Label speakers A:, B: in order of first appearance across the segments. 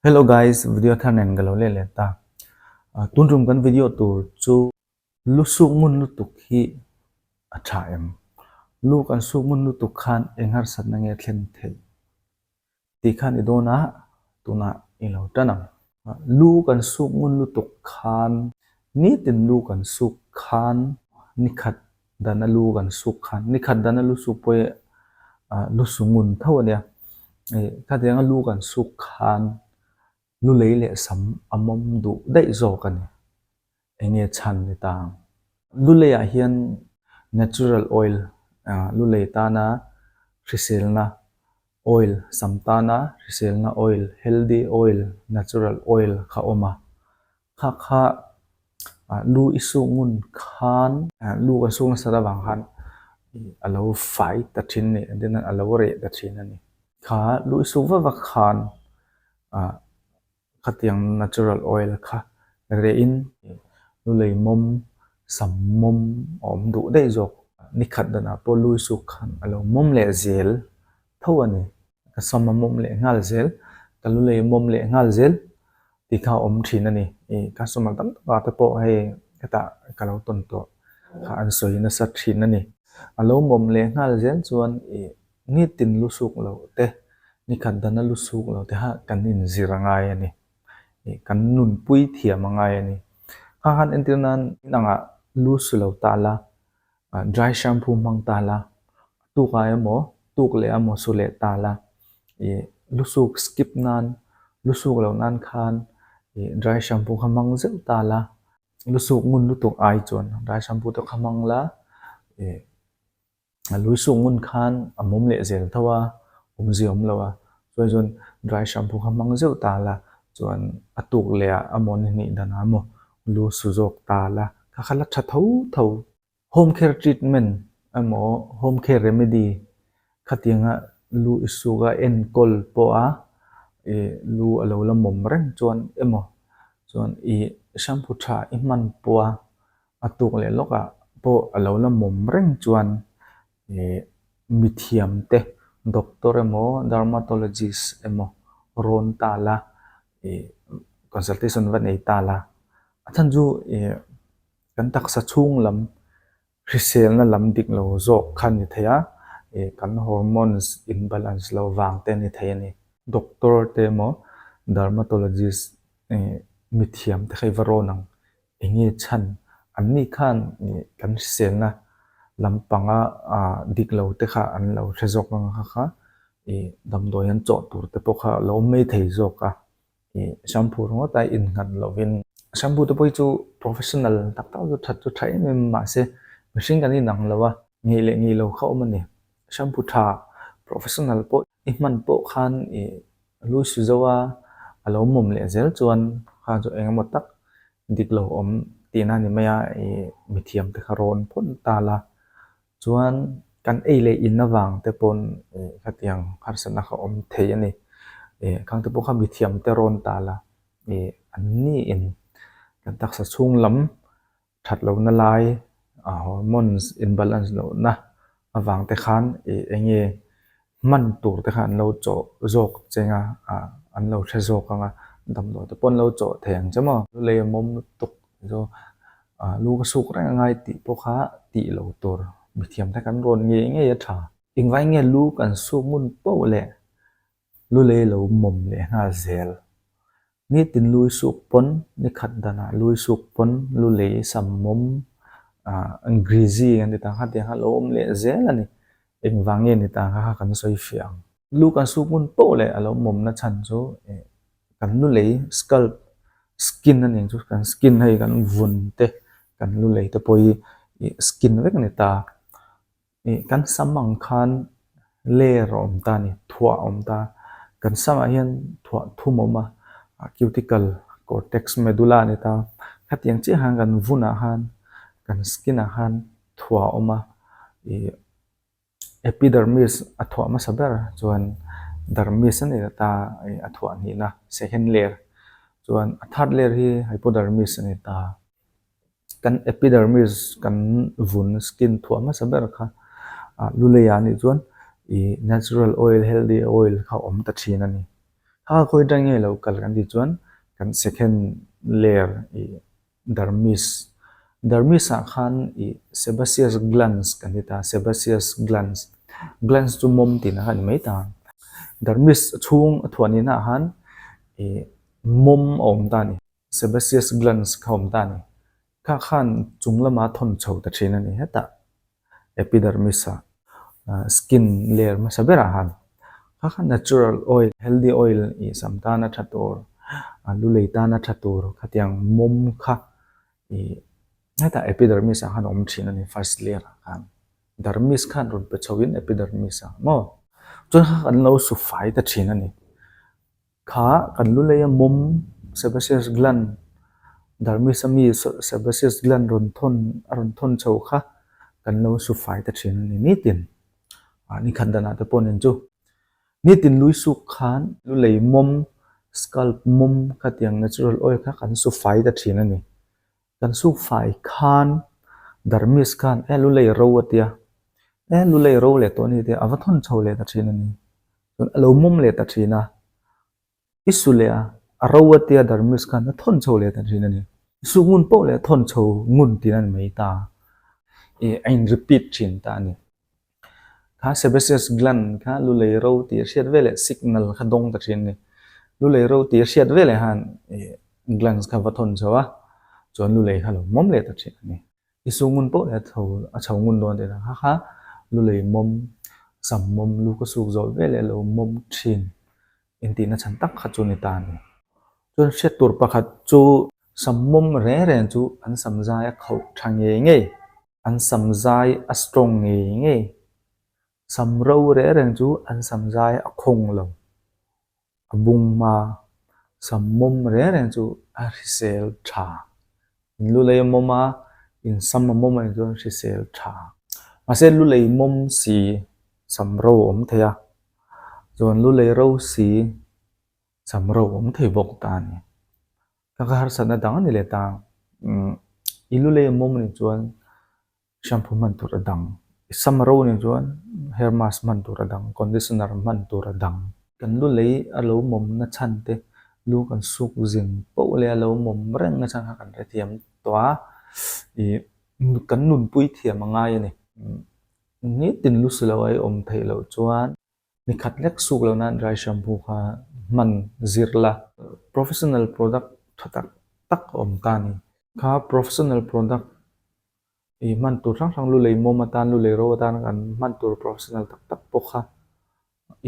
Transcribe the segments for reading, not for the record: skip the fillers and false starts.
A: Hello guys, video thar nen ka lo leh leh ta. Tun tum kan video tur chu lu suk ngun lutuk hi a tha em? Lu kan suk ngun lutuk khan eng harsatna nge thlen theih? Tih khan i dawn a, tunah i lo tan ang. Lu kan suk ngun lutuk khan, nitin lu kan suk khan nikhat dana lu kan suk khan, nikhat dana lu suk pawh hi lu su ngun tho a nia. Khatianga lu kan suk khan lu lei leh sam a mawm duh daih zawk a ni. Eng nge chhan ni ta ang? Lu leiah hian natural oil, lu lei tana hriselna oil, sam tana hriselna oil, healthy oil, natural oil kha a awm a. Kha kha lu i suk ngun khan, lu kan suk nasat avang khan a lo fai ta thin a ni, engtin a lo reh ta thin a ni. Kha lu i suk vak vak khan Khatiang natural oil kha rehin lu lei mawm, sam mawm a awm duh daih zawk. Ni khat danah pawh lui suk khan a lo mawm leh zel tho a ni. Ka sam a mawm leh nghal zel, ka lu lei mawm leh nghal zel tih kha a awm thin a ni. Ih customer tam tak ah te pawh hei hetah ka lo tawn tawh kha an sawi nasa thin a ni. A lo mawm leh nghal zel chuan ih Nitin lu suk loh te, nikhat dana lu suk loh te kha kan inzir a ngai a ni. Ih kan nunpui thiam a ngai a ni. Kha khan entir nan inangah lu su lo ta la, dry shampoo hmang ta la, tukah emaw tuk leh emaw su leh ta la, ih lu suk skip nan, lu suk loh nan khan ih dry shampoo kha hmang zeuh ta la, lu suk ngun lutuk ai chuan dry shampoo te kha hmang la, ih. A lui suk ngun khan a mawm leh zel tho a, awmzia awm lo a, chuan chuan dry shampoo kha hmang zeuh ta la, chuan a tuk leh ah a maw ni hnih dan ah emaw lu su zawk ta la, kha kha la tha tho tho. Home care treatment emaw home care remedy khatianga lu i suk a enkawl pawh a ih lu a lo la mawm reng chuan emaw chuan ih shampoo tha i hman pawh a A tuk leh lawkah pawh a lo la mawm reng chuan ih mithiam te doctor emaw dermatologist emaw rawn ta la ih consultation va nei ta la. A chhan chu ih kan taksa chhung lam hriselna lam dik lo zawk kha a ni thei a, ih kan hormones imbalance lo vang te a ni thei a ni. Doctor te emaw dermatologist ih mithiam te kha i va rawn ang. Eng nge chhan? An ni khan kan hriselna lampanga dik lo te kha an lo hre zawk ang kha kha ih damdawi an chawh tur te pawh kha a lo awm mai thei zawk a, ih shampoo ringawt a innghat lovin. Shampoo te pawh hi chu professional tak tak chu that chu tha em em mahse mihring kan inang lo a, ngeih leh ngeih lo kha awm a ni. Shampoo tha professional pawh i hman pawh khan ih lui su zo a, a lo mawm leh zel chuan kha chu eng emaw tak dik lo awm tihna a ni mai a, ih mithiam te kha rawn phawt ta la. Chuan kan ei leh in avang te pawn ih khatiang harsatna kha awm thei a ni. Ih khang te pawh kha mithiam te rawn ta la, ih an niin kan taksa chhung lam that lohna lai hormones imbalance lohna avang te khan ih eng nge hman tur te khan an lo chawh zawk cheng a ah an lo hre zawk ang a damdawi te pawh an lo chawh thei ang che maw lei a mawm lutuk chu ah lu ka suk reng angai tih pawh kha tih lo tur mithiam te kan rawn ngei ngei a tha. Engvai nge lu kan suk ngun poh leh Lu lei lo mawm leh nghal zel. Nitin lui suk pawn, ni khat danah lui suk pawn lu lei sam mawm ah greasy kan ti ta kha tiang kha lo awm leh zel a ni. Engvang nge ni ta kha kha kan sawi fiah ang. Lu kan suk ngun poh leh a lo mawmna chhan chu ih kan lu lei scalp skin a ni chu kan skin hei kan vun te kan lu lei te pawh hi ih skin vek a ni ta. Ih kan sam ang khan ler a awm ta a ni, thuah a awm ta. Kan samah hian thuah thum a awm a, cuticle, cortex, medulla a ni ta. Khatiang chiah khan kan vunah khan, kan skin ah khan thuah a awm a, ih epidermis a thuah hmasa ber chuan dermis a ni leh ta, ih a thuah hnihna second layer chuan a third layer hi hypodermis a ni ta. Kan epidermis kan vun skin thuah hmasa ber kha ah lu leiah anih chuan ih natural oil healthy oil kha a awm ta thin a ni. Kha khawi atang nge lo kal kan tih chuan kan second layer ih dermis, dermis ah khan ih sebaceous glands kan ti ta, sebaceous glands, glands chu mawm tihna kha a ni mai ta. Dermis chhung a thuah nihna ah khan ih mawm a awm ta a ni, sebaceous glands kha a awm ta a ni. Kha khan chung lama thawn chho ta thin a ni hetah. Epidermis-a skin layer hmasa berah khan kha kha natural oil, healthy oil ih sam tana tha tur, lu lei tana tha tur khatiang mawm kha ih hetah epidermis-ah khan a awm thin a ni first layer-ah khan. Dermis khan rawn pe chhoin epidermis-ah maw chuan kha kan lo su fai ta thin a ni. Kha kan lu leia mawm sebaceous gland dermis a mi sebaceous gland rawn thawn a rawn thawn chho kha kan lo su fai ta thin a ni nitin ah ni khat danah te pawh nen chu nitin lui suk khan lu lei mawm scalp mawm khatiang natural oil kha kan su fai ta thin a ni. Kan suk fai khan dermis khan e lu lei ro a tia e lu lei ro leh tawh a ni tia a va thawn chho leh ta thin a ni. Chuan a lo mawm leh ta thin a, i su leh a, a ro a tia dermis khan a thawn chho leh ta thin a ni. I suk ngun poh leh a thawn chho ngun tih a ni mai ta. Ih a in repeat thin ta a ni. Kha sebaceous gland kha lu lei ro tih a hriat veleh signal kha dawng ta thin a ni. Lu lei ro tih a hriat veleh khan ih glands kha va thawn chho a, chuan lu lei kha lo mawm leh ta thin a ni. I su ngun pawh leh a chho a chho ngun dawn tih kha kha lu lei mawm, sam mawm, lu ka suk zawh veleh lo mawm thin intihna chhan tak kha chu ni ta a ni. Chuan hriat tur pakhat chu sam mawm reng reng chu an sam zai a khauh tha ngei ngei. An sam zai a strong ngei ngei. Sam ro reng reng chu an sam zai a khawng lo. A bung hma. Sam mawm reng reng chu a hrisel tha. In lu lei a mawm a, in sam a mawm a nih chuan hrisel tha. Mahse lu lei mawm si sam ro a awm thei a, chuan lu lei ro si sam ro a awm thei bawk ta a ni. Ka ka harsatna dang a ni leh ta. Umm i lu lei a mawm a nih chuan shampoo hman tur a dang, i sam a ro a nih chuan hair mask hman tur a dang, conditioner hman tur a dang. Kan lu lei a lo mawm na chhan te, lu kan suk zin poh leh a lo mawm reng na chhan kha kan hrethiam tawh a, ih kan nunpui thiam a ngai a ni. Nitin lu si lo a i awm theih loh chuan Ni khat lek suk lo nan dry shampoo kha hman zir la. Professional product tha tak tak a awm ta a ni. Kha professional product i hman tur hrang hrang lu lei mawm atan, lu lei ro atan kan hman tur professional tak tak pawh kha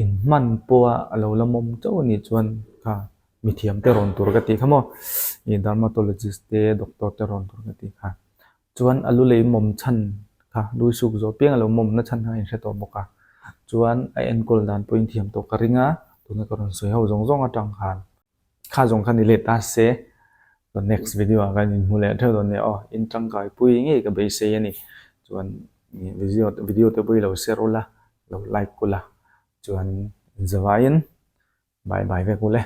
A: in hman pawha a lo la mawm chauh a nih chuan kha mithiam te rawn tur ka tih kha maw? I dermatologist te, doctor te rawn tur ka tih kha. Chuan a lu lei mawm chhan kha lui suk zawh piang a lo mawm na chhan kha a inhre tawh bawk a. Chuan a enkawl dan pawhin thiam tawh ka ring a, tuna ka rawn sawi ho zawng zawng atang khan kha zawng kha ni leh ta se. Chuan next video ah khan inhmu leh theuh dawn nia aw, in tangkai pui ngei ka beisei a ni. Chuan video video te pawh i lo share ula, lo like ula, chuan inzavaiin bye bye vek ule.